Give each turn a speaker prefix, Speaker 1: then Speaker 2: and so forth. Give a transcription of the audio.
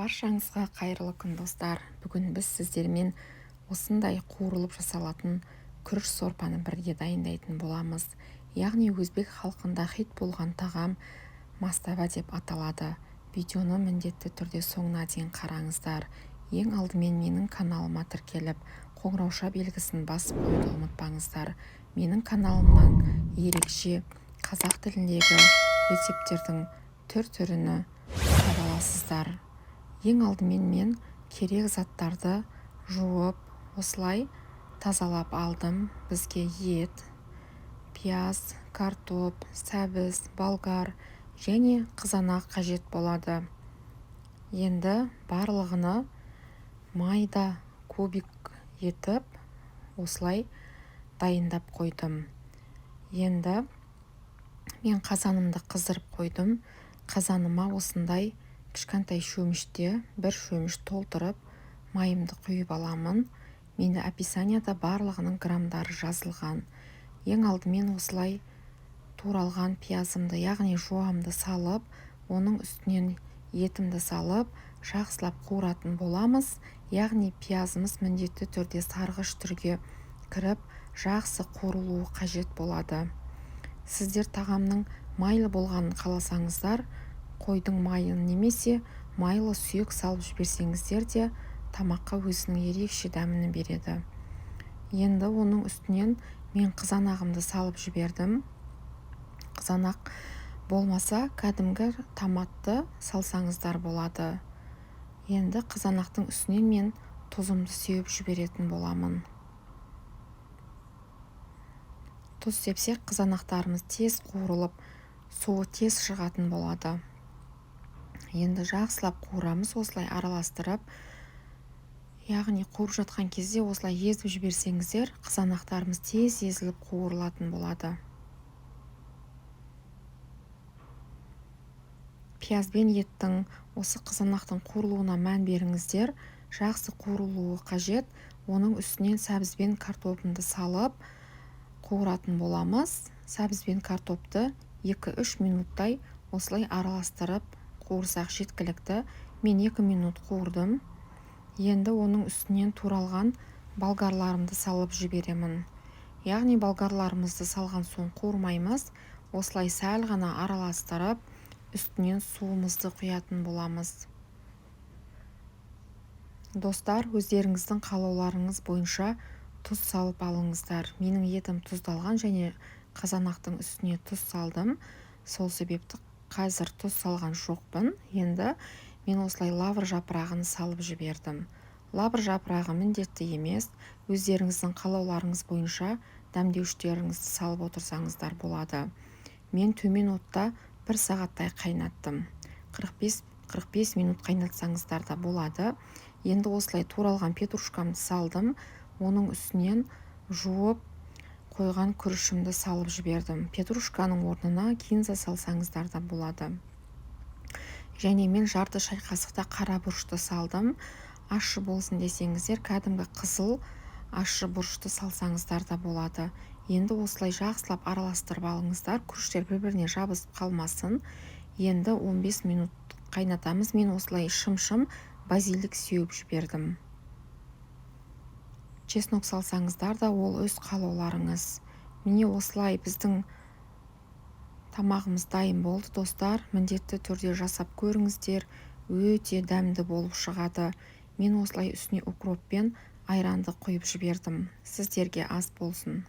Speaker 1: Баршаңызға қайырлы күн, достар! Бүгін біз сіздермен осындай қуырылып жасалатын күріш сорпаны бірге дайындайтын боламыз. Яғни өзбек халқында хит болған тағам мастаба деп аталады. Видеоны міндетті түрде соңына дейін қараңыздар. Ең алдымен менің каналыма тіркеліп, қоңырауша белгісін басып қоюды ұмытпаңыздар. Менің каналымнан ерекше қазақ тіліндегі рецепттердің түр-түріні таба аласыздар. Ең алдымен мен керек заттарды жуып, осылай тазалап алдым. Бізге ет, пияз, картоп, сәбіз, болгар және қызанақ қажет болады. Енді барлығыны майда кубик етіп, осылай дайындап қойдым. Енді мен қазанымды қыздырып қойдым. Қазаныма осындай кішкентай шөміште бір шөміш толтырып, майымды құйып аламын. Менде описанияда барлығының граммдары жазылған. Ең алдымен осылай туралған пиязымды, яғни жуамды салып, оның үстінен етімді салып, жақсылап қуыратын боламыз. Яғни пиязымыз міндетті түрде сарғыш түрге кіріп, жақсы қуырылуы қажет болады. Сіздер тағамның майлы болғанын қаласаңыздар, қойдың майын немесе майлы сүйек салып жіберсеңіздер де тамаққа өзінің ерекше дәмін береді. Енді оның үстінен мен қызанағымды салып жібердім. Қызанақ болмаса, кәдімгі томатты салсаңыздар болады. Енді қызанақтың үстінен мен тұзымды сеуіп жіберетін боламын. Тұз сепсек, қызанақтарымыз тез қуырылып, суы тез шығатын болады. Енді жақсылап қуырамыз, осылай араластырып. Яғни қуырып жатқан кезде осылай езіп жіберсеңіздер, қызанақтарымыз тез езіліп қуырылатын болады. Пияз бен еттің, осы қызанақтың қуырылуына мән беріңіздер. Жақсы қуырылуы қажет. Оның үстінен сәбіз бен картопымды салып қуыратын боламыз. Сәбіз бен картопты 2-3 минуттай осылай араластырып қуырсақ жеткілікті. Мен 2 минут қуырдым. Енді оның үстінен туралған болгарларымды салып жіберемін. Яғни болгарларымызды салған соң қуырмаймыз. Осылай сәл ғана араластырып, үстінен суымызды құятын боламыз. Достар, өздеріңіздің қалауларыңыз бойынша тұз салып алыңыздар. Менің етім тұздалған және қызанақтың үстіне тұз салдым. Сол себепті қазір тұз салған жоқпын. Енді мен осылай лавр жапырағын салып жібердім. Лавр жапырағы міндетті емес, өздеріңіздің қалауларыңыз бойынша дәмдеуіштеріңізді салып отырсаңыздар болады. Мен төмен отта 1 сағаттай қайнаттым. 45 минут қайнатсаңыздар да болады. Енді осылай туралған петрушкамды салдым. Оның үстінен жуып қойған күрішімді салып жібердім. Петрушканың орнына кинза салсаңыздар да болады. Және мен жарты шай қасықта қара бұрышты салдым. Ащы болсын десеңіздер, кәдімгі қызыл ащы бұрышты салсаңыздар да болады. Енді осылай жақсылап араластырып алыңыздар. Күріштер бір-біріне жабысып қалмасын. Енді 15 минут қайнатамыз. Мен осылай шым-шым базилик сеуіп жібердім. Чеснок салсаңыздар да ол өз қалауларыңыз. Міне осылай біздің тамағымыз дайын болды, достар. Міндетті түрде жасап көріңіздер. Өте дәмді болып шығады. Мен осылай үстіне укроп пен айранды құйып жібердім. Сіздерге ас болсын.